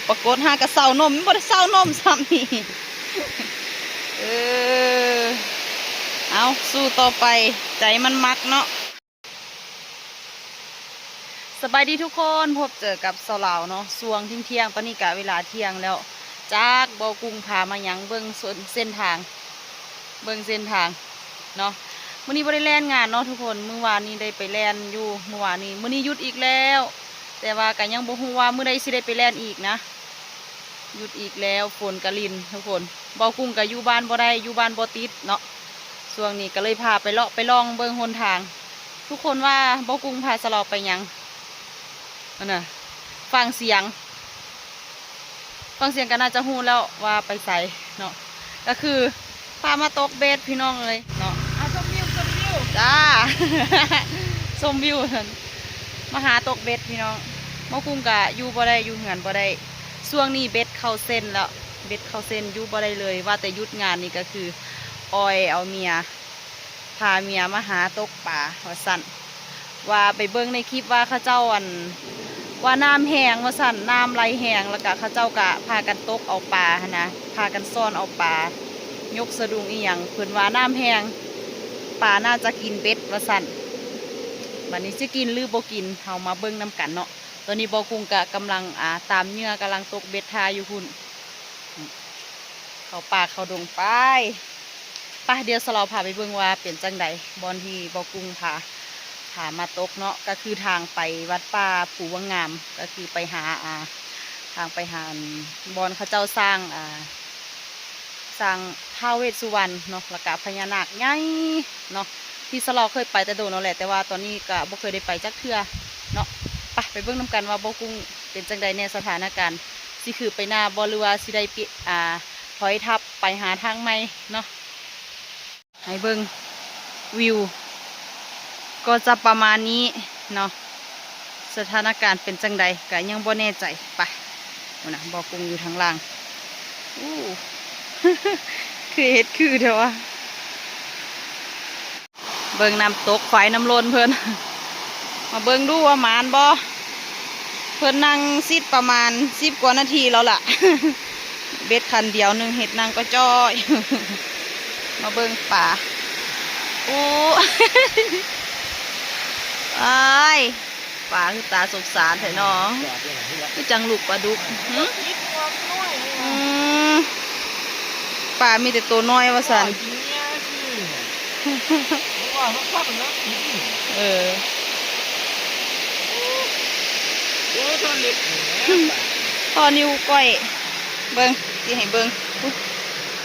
ປາກົດຫາກະເຊົານົມ ບໍ່ໄດ້ເຊົານົມຊ້ຳນີ້. ເອີ ເອົາ ສູ້ຕໍ່ໄປ ໃຈມັນມັກເນາະ. ສະບາຍດີທຸກຄົນ ພົບເຈີກັບສາວລາວເນາະ ຊ່ວງທ່ຽງໆ ຕອນນີ້ກະເວລາທ່ຽງແລ້ວ ຈັກບໍ່ກຸ້ງພາມາຫຍັງ ເບິ່ງເສັ້ນທາງ ເບິ່ງເສັ້ນທາງເນາະ. ມື້ນີ້ບໍ່ໄດ້ແລ່ນງານເນາະທຸກຄົນ ມື້ວານນີ້ໄດ້ໄປແລ່ນຢູ່ ມື້ວານນີ້ ມື້ນີ້ຢຸດອີກແລ້ວ ແຕ່ວ່າກະຍັງບໍ່ຮູ້ວ່າມື້ໃດຊິໄດ້ໄປແລ່ນອີກນະ. ຢຸດອີກແລ້ວ ຝົນກະລິນທຸກຄົນ ເບົາກຸ້ງກະຢູ່ບ້ານບໍ່ໄດ້ ຢູ່ບ້ານບໍ່ຕິດເນາະ. ຊ່ວງນີ້ກະເລີຍພາໄປເລາະໄປລອງເບິ່ງຫົນທາງ ທຸກຄົນວ່າເບົາກຸ້ງພາສະເລາະໄປຫຍັງ ອັນນະ ຟັງສຽງ ຟັງສຽງກະໜ້າຈະຮູ້ແລ້ວວ່າໄປໃສເນາະ ກະຄື ພາມາຕົກເບັດພີ່ນ້ອງເອີຍເນາະ. ອ່າ ຊົມວິວ ຊົມວິວ ຈ້າ ຊົມວິວ ມາຫາຕົກເບັດພີ່ນ້ອງ. ເບົາກຸ້ງກະຢູ່ບໍ່ໄດ້ ຢູ່ເຮືອນບໍ່ໄດ້ ຊ່ວງນີ້ເບັດເຂົ້າເສັ້ນແລ້ວ ເບັດເຂົ້າເສັ້ນ ຢູ່ບໍ່ໄດ້ເລີຍ ວ່າແຕ່ຢຸດງານນີ້ກະຄື ອອຍເອົາເມຍ ພາເມຍມາຫາຕົກປາວ່າຊັ້ນ ວ່າໄປເບິ່ງໃນຄລິບວ່າເຂົາເຈົ້າ ອັນ ວ່ານ້ຳແຮງວ່າຊັ້ນ ນ້ຳໄຫຼແຮງ ແລ້ວກະເຂົາເຈົ້າກະພາກັນຕົກເອົາປາຫັ້ນນະ ພາກັນຊ້ອນເອົາປາ ຍົກສະດຸງອີ່ຫຍັງ ເພິ່ນວ່ານ້ຳແຮງ ປາໜ້າຈະກິນເບັດວ່າຊັ້ນ. ບາດນີ້ຊິກິນຫຼືບໍ່ກິນ ເຮົາມາເບິ່ງນຳກັນເນາະ. ຕອນນີ້ເບົາກຸ້ງກະກຳລັງ ອ່າ ຕາມເຫຍື່ອ ກຳລັງຕົກເບັດຖ້າຢູ່ພຸ້ນ ເຂົ້າປ່າເຂົ້າດົງໄປ. ໄປ ດຽວສາວລາວພາໄປເບິ່ງວ່າເປັນຈັ່ງໃດ ບ່ອນທີ່ເບົາກຸ້ງພາ ພາມາຕົກເນາະ ກະຄືທາງໄປວັດປ່າພູວັງງາມ ກະຄືໄປຫາ ອ່າ ທາງໄປຫາ ອັນ ບ່ອນເຂົາເຈົ້າສ້າງ ອ່າ ສ້າງທ້າວເວດສຸວັນເນາະ ແລ້ວກະພະຍານາກໃຫຍ່ເນາະ ທີ່ສາວລາວເຄີຍໄປແຕ່ດົນແລ້ວແຫຼະ ແຕ່ວ່າຕອນນີ້ກະບໍ່ເຄີຍໄດ້ໄປຈັກເທື່ອເນາະ. ໄປ ໄປເບິ່ງນຳກັນວ່າເບົາກຸ້ງເປັນຈັ່ງໃດແດ່ ສະຖານະການຊິຄືບໄປໜ້າບໍ່ ຫຼືວ່າຊິໄດ້ ອ່າ ຖອຍທັບໄປຫາທາງໃໝ່ເນາະ. ໃຫ້ເບິ່ງວິວກໍຈະປະມານນີ້ເນາະ ສະຖານະການເປັນຈັ່ງໃດກະຍັງບໍ່ແນ່ໃຈ. ໄປ ໂອ້ນະ ເບົາກຸ້ງຢູ່ທາງຫຼັງ ໂອ້ ຄືເຮັດຄືແທ້ວະ. ເບິ່ງນ້ຳຕົກ ຄວາຍນ້ຳລົ້ນເພິ່ນ ມາເບິ່ງດູວ່າໝານບໍ່. ເພິ່ນນັ່ງຊິດປະມານສິບກວ່ານາທີແລ້ວລະ ເບັດຄັນດຽວໜຶ່ງເຮັດນັ່ງກະຈ້ອຍ. ມາເບິ່ງປາ ໂອ້ ອ້າຍ ປາຄືຕາສົງສານແທ້ເນາະ ຄືຈັ່ງລູກປາດຸກ. ຫື ອືມ ປາມີແຕ່ໂຕນ້ອຍວ່າຊັ້ນ. ເອີ ພໍນິ້ວກ້ອຍ ເບິ່ງ ຊິໃຫ້ເບິ່ງ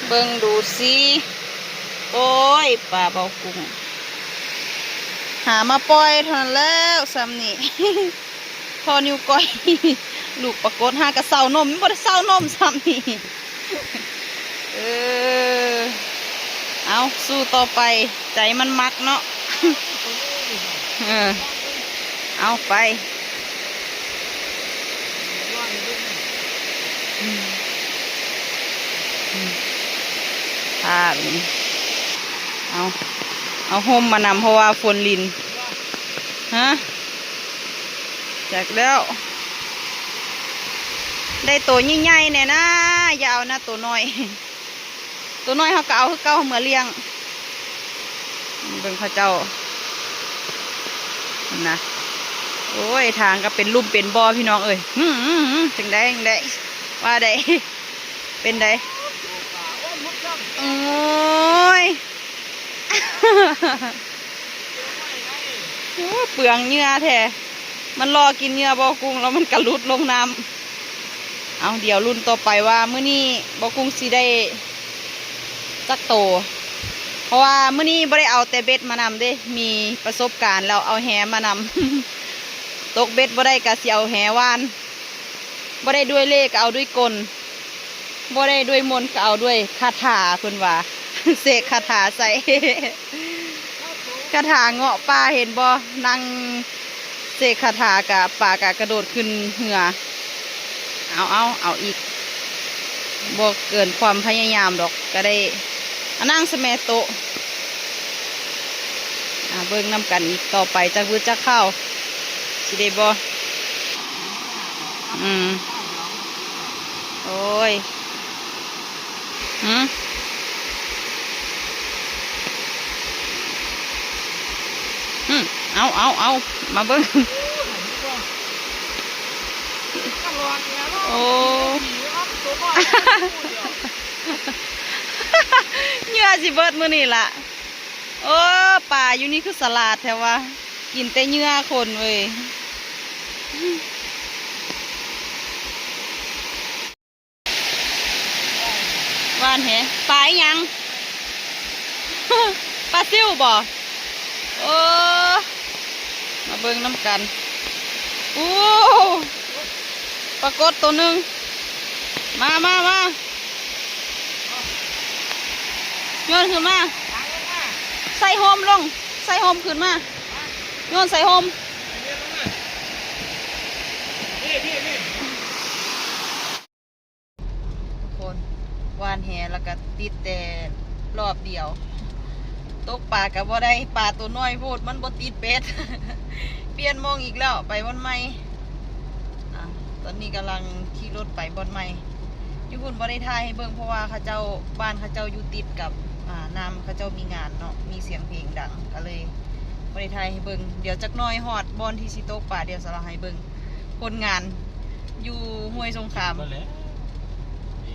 ເບິ່ງດູຊິ. ໂອ້ຍ ປາເບົາກຸ້ງ ຫາມາປ່ອຍເທົ່ານັ້ນແລ້ວ ຊ່ຳນີ້ ພໍນິ້ວກ້ອຍ ລູກປາກົດຫາກະເຊົານົມ ມັນບໍ່ໄດ້ເຊົານົມຊ້ຳນີ້. ເອີ ເອົາ ສູ້ຕໍ່ໄປ ໃຈມັນມັກເນາະ. ເອີ ເອົາໄປ ພາບນີ້ ເອົາ ເອົາຮົ່ມມານຳ ເພາະວ່າຝົນລິນ. ຮະ ຈັກແລ້ວ ໄດ້ໂຕໃຫຍ່ໆແດ່ນາ ຢ່າເອົານະໂຕນ້ອຍ. ໂຕນ້ອຍເຮົາກະເອົາຄືເກົ່າ ເອົາເມືອລ້ຽງ. ເບິ່ງເຂົາເຈົ້ານະ ໂອ້ຍ ທາງກະເປັນລຸ່ມເປັນບໍ່ພີ່ນ້ອງເອີຍ. ຫື ຈັ່ງໃດ ຈັ່ງໃດ ວ່າໃດ ເປັນໃດ. ໂອ້ຍ ໂອ້ ເປືອງເຫຍື່ອແທ້ ມັນລໍກິນເຫຍື່ອເບົາກຸ້ງ ແລ້ວມັນກະຫຼຸດລົງນ້ຳ. ເອົາ ດຽວລຸ້ນຕໍ່ໄປວ່າມື້ນີ້ເບົາກຸ້ງຊິໄດ້ຈັກໂຕ ເພາະວ່າມື້ນີ້ບໍ່ໄດ້ເອົາແຕ່ເບັດມານຳເດ້ ມີປະສົບການແລ້ວເອົາແຫມານຳ. ຕົກເບັດບໍ່ໄດ້ກະຊິເອົາແຫຫວ່ານ ບໍ່ໄດ້ດ້ວຍເລ່ກະເອົາດ້ວຍກົນ ບໍ່ໄດ້ດ້ວຍມົນກະເອົາດ້ວຍຄາຖາ ເພິ່ນວ່າ ເສກຄາຖາໃສ່ ຄາຖາເງາະປ່າ ເຫັນບໍ່ ນັ່ງເສກຄາຖາກະ ປາກະກະໂດດຂຶ້ນເຮືອ. ເອົາ ເອົາ ເອົາອີກ ບໍ່ເກີນຄວາມພະຍາຍາມດອກ ກະໄດ້ ອາ ນັ່ງສະແມໂຕະ. ອາ ເບິ່ງນຳກັນອີກຕໍ່ໄປ ຈັກວືດຈັກຄາວ ຊິໄດ້ບໍ່. ອືມ ໂອ້ຍ ຫື ຫື ເອົາ ເອົາ ເອົາ ມາເບິ່ງ ໂອ້ ເຫຍື່ອຊິເບິດມື້ນີ້ລະ. ໂອ້ ປາຢູ່ນີ້ຄືສະຫຼາດແທ້ວະ ກິນແຕ່ເຫຍື່ອຄົນເວີຍ. ຫວ່ານແຫ ປາອີ່ຫຍັງ? ປາຊິວບໍ? ໂອ້ ມາເບິ່ງນຳກັນ. ໂອ້ ປາກົດໂຕໜຶ່ງ. ມາ ມາ ມາ ໂຍນຂຶ້ນມາ. ໃສ່ຮົ່ມລົງ ໃສ່ຮົ່ມຂຶ້ນມາ. ໂຍນໃສ່ຮົ່ມ. ທຸກຄົນ ຫວ່ານແຫແລ້ວກະຕິດແຕ່ລອບດຽວ ຕົກປາກະບໍ່ໄດ້ ປາໂຕນ້ອຍໂພດ ມັນບໍ່ຕິດເບັດ ປ່ຽນໝ່ອງອີກແລ້ວ ໄປບ່ອນໃໝ່. ອ່າ ຕອນນີ້ກຳລັງຂີ່ລົດໄປບ່ອນໃໝ່. ຢູ່ພຸ້ນບໍ່ໄດ້ຖ່າຍໃຫ້ເບິ່ງ ເພາະວ່າເຂົາເຈົ້າ ບ້ານເຂົາເຈົ້າຢູ່ຕິດກັບ ອ່າ ນ້ຳ ເຂົາເຈົ້າມີງານເນາະ ມີສຽງເພງດັງ ກະເລີຍບໍ່ໄດ້ຖ່າຍໃຫ້ເບິ່ງ. ດຽວຈັກໜ້ອຍຮອດບ່ອນທີ່ຊິຕົກປາ ດຽວສາວລາວໃຫ້ເບິ່ງ ຄົນງານຢູ່ຫ້ວຍສົງຄາມ ນັ້ນແຫຼະ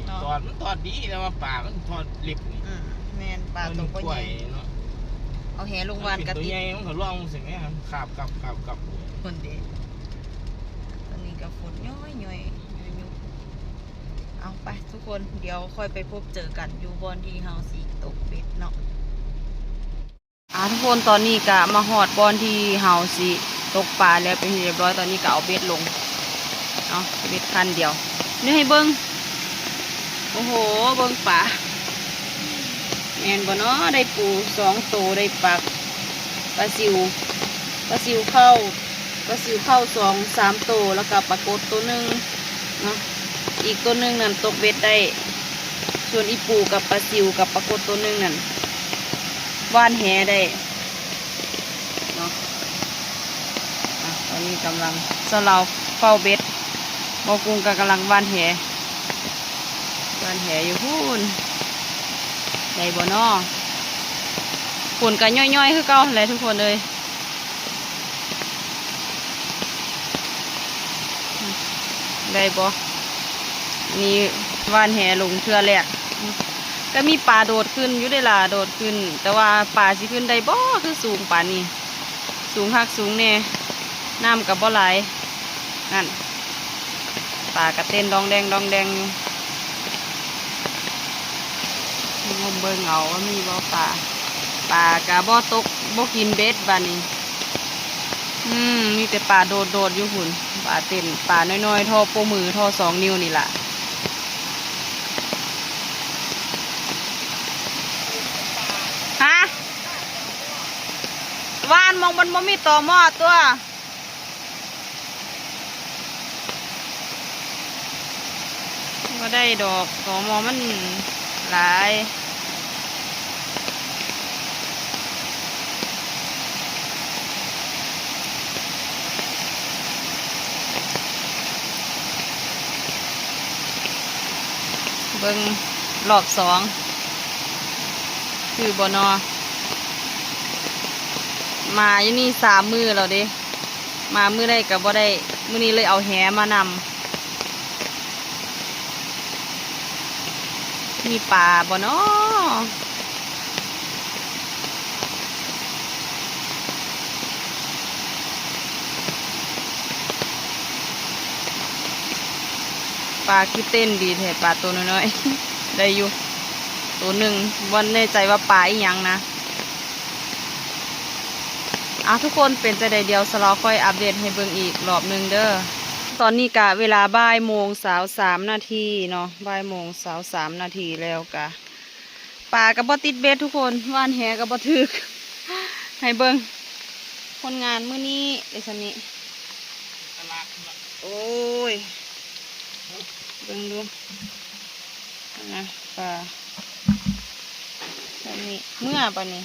ເນາະ ຕອດມັນຕອດດີ ແຕ່ວ່າປາມັນຕອດເລັກນີ້. ອືມ ແມ່ນ ປາໂຕບໍ່ໃຫຍ່ເນາະ ເອົາແຫລົງຫວ່ານກະຕິດ ມັນເປັນໂຕໃຫຍ່ ມັນກະລ່ອງຈັ່ງຊີ້ແໝ ຄາບກັບ ຄາບກັບ ພຸ້ນເດ. ຕອນນີ້ກະຝົນຍ້ອຍໆ ຍຸບໆ. ເອົາ ໄປທຸກຄົນ ດຽວຄ່ອຍໄປພົບເຈີກັນຢູ່ບ່ອນທີ່ເຮົາຊິຕົກເບັດເນາະ. ອ່າ ທຸກຄົນ ຕອນນີ້ກະມາຮອດບ່ອນທີ່ເຮົາຊິຕົກປາແລ້ວເປັນທີ່ຮຽບຮ້ອຍ. ຕອນນີ້ກະເອົາເບັດລົງເນາະ ເບັດຄັນດຽວ ນີ້ໃຫ້ເບິ່ງ. ໂອ້ໂຫ ເບິ່ງປາ ແມ່ນບໍ່ເນາະ? ໄດ້ປູສອງໂຕ ໄດ້ປາ ປາຊິວ ປາຊິວເຂົ້າ ປາຊິວເຂົ້າສອງສາມໂຕ ແລ້ວກະປາກົດໂຕໜຶ່ງເນາະ ອີກໂຕໜຶ່ງນັ້ນຕົກເບັດໄດ້. ສ່ວນອີ່ປູກັບປາຊິວກັບປາກົດໂຕໜຶ່ງນັ້ນ ຫວ່ານແຫໄດ້ເນາະ. ອ່ະ ຕອນນີ້ກຳລັງ ສາວລາວເຝົ້າເບັດ ໝໍກຸງກະກຳລັງຫວ່ານແຫ ຫວ່ານແຫຢູ່ພຸ້ນ ໄດ້ບໍ່ເນາະ? ຝົນກະຍ້ອຍໆຄືເກົ່າຫັ້ນແຫຼະທຸກຄົນເອີຍ. ໄດ້ບໍ່? ນີ້ຫວ່ານແຫລົງເທື່ອແລກ ກະມີປາໂດດຂຶ້ນຢູ່ເດ້ລະ ໂດດຂຶ້ນ ແຕ່ວ່າປາຊິຂຶ້ນໄດ້ບໍ່ ຄືສູງປານນີ້ ສູງຄັກສູງແນ່ ນ້ຳກະບໍ່ຫຼາຍ. ນັ້ນ ປາກະເຕັ້ນດອງແດງດອງແດງຢູ່. ງມເບິ່ງເອົາວ່າມີບໍ່ປາ ປາກະບໍ່ຕົກ ບໍ່ກິນເບັດບາດນີ້. ອືມ ມີແຕ່ປາໂດດໆຢູ່ພຸ້ນ ປາເຕັ້ນ ປານ້ອຍໆ ທໍ່ໂປ້ມື ທໍ່ສອງນິ້ວນີ້ລະ. ຮະ? ຫວ່ານໝ່ອງມັນບໍ່ມີຕໍມໍຕົວະ. ບໍ່ໄດ້ດອກ ຕໍມໍມັນຫຼາຍ. ເບິ່ງລອບສອງ ຄືບໍ່ນໍ? ມາຢູ່ນີ້ສາມມື້ແລ້ວເດ້. ມາມື້ໃດກະບໍ່ໄດ້ ມື້ນີ້ເລີຍເອົາແຫມານຳ. ມີປາບໍ່ນໍ? ປາຄືເຕັ້ນດີແທ້ ປາໂຕນ້ອຍໆ ໄດ້ຢູ່ໂຕໜຶ່ງ ບໍ່ແນ່ໃຈວ່າປາອີ່ຫຍັງນະ. ອ່າ ທຸກຄົນ ເປັນຈັ່ງໃດ ດຽວສາວລາວຄ່ອຍອັບເດດໃຫ້ເບິ່ງອີກລອບໜຶ່ງເດີ. ຕອນນີ້ກະເວລາບ່າຍໂມງຊາວສາມນາທີເນາະ ບ່າຍໂມງຊາວສາມນາທີແລ້ວກະ ປາກະບໍ່ຕິດເບັດທຸກຄົນ ຫວ່ານແຫກະບໍ່ຖືກ. ໃຫ້ເບິ່ງຜົນງານມື້ນີ້ໄດ້ສ່ຳນີ້. ໂອ້ຍ ເບິ່ງດູ ຫັ້ນນະ ປາ ແບບນີ້ ເມື່ອບາດນີ້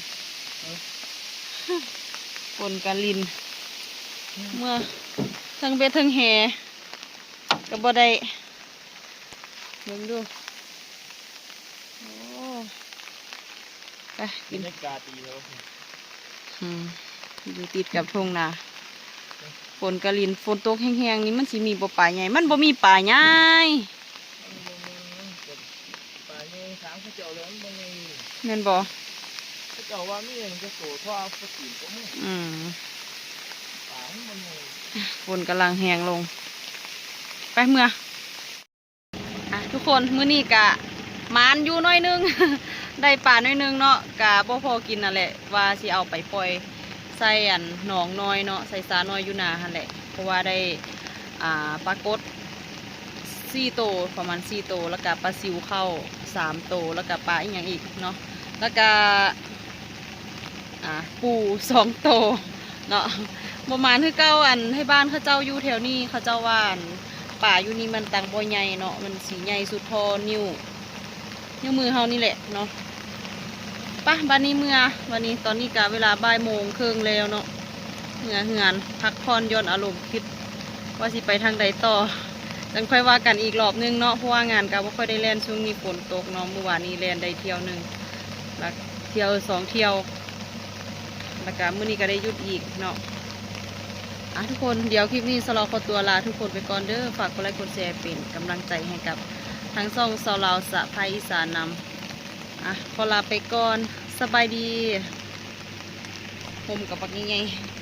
ຝົນກະລິນ ເມື່ອ ເທິງເບັດເທິງແຫກະບໍ່ໄດ້. ເບິ່ງດູ ໂອ້ ໄປ ບັນຍາກາດດີເນາະ ອືມ ຢູ່ຕິດກັບທົ່ງນາ ຝົນກະລິນ ຝົນຕົກແຮງໆນີ້ ມັນຊິມີບໍ່ປາໃຫຍ່? ມັນບໍ່ມີປາໃຫຍ່ ປາໃຫຍ່ຖາມເຂົາເຈົ້າແລ້ວ ມັນບໍ່ໃຫຍ່ ແມ່ນບໍ່? ເຂົາເຈົ້າວ່າມີອັນຈັກໂຕ ເພາະວ່າເຂົາຕີນຕົກ ອືມ ປາມັນບໍ່ໃຫຍ່ ຝົນກຳລັງແຮງລົງ ໄປເມືອ ອ່ະ ທຸກຄົນ ມື້ນີ້ກະໝານຢູ່ໜ້ອຍໜຶ່ງ ໄດ້ປາໜ້ອຍໜຶ່ງເນາະ ກະບໍ່ພໍກິນນັ້ນແຫຼະ ວ່າຊິເອົາໄປປ່ອຍໃສ່ອັນໜອງນ້ອຍເນາະ ໃສ່ສະນ້ອຍຢູ່ນາຫັ້ນແຫຼະ ເພາະວ່າໄດ້ ອ່າ ປາກົດສີ່ໂຕ ປະມານສີ່ໂຕ ແລ້ວກະປາຊິວເຂົ້າສາມໂຕ ແລ້ວກະປາອີ່ຫຍັງອີກເນາະ ແລ້ວກະ ອ່າ ປູສອງໂຕເນາະ ບໍ່ໝານຄືເກົ່າ ອັນໄທບ້ານເຂົາເຈົ້າຢູ່ແຖວນີ້ ເຂົາເຈົ້າວ່າ ອັນ ປາຢູ່ນີ້ມັນຕັ້ງບໍ່ໃຫຍ່ເນາະ ມັນຊິໃຫຍ່ສຸດພໍນິ້ວ ນິ້ວມືເຮົານີ້ແຫຼະເນາະ ປະ ບາດນີ້ເມືອ ບາດນີ້ ຕອນນີ້ກະເວລາບ່າຍໂມງເຄິ່ງແລ້ວເນາະ ເມືອເຮືອນ ພັກຜ່ອນຢ່ອນອາລົມ ຄິດວ່າຊິໄປທາງໃດຕໍ່ ຈັ່ງຄ່ອຍວ່າກັນອີກລອບໜຶ່ງເນາະ ເພາະວ່າງານກະບໍ່ຄ່ອຍໄດ້ແລ່ນ ຊ່ວງນີ້ຝົນຕົກເນາະ ມື້ວານນີ້ແລ່ນໄດ້ທ່ຽວໜຶ່ງ ແລ້ວ ທ່ຽວ ສອງທ່ຽວ ແລ້ວກະມື້ນີ້ກະໄດ້ຢຸດອີກເນາະ ອ່ະ ທຸກຄົນ ດຽວຄລິບນີ້ສາວລາວຂໍຕົວລາທຸກຄົນໄປກ່ອນເດີ ຝາກກົດໄລກົດແຊເປັນກຳລັງໃຈໃຫ້ກັບທາງຊ່ອງສາວລາວສະໄພອີສານນຳ ອ່ະ ຂໍລາໄປກ່ອນ ສະບາຍດີ ຮົ່ມກະບັກໃຫຍ່ໆ.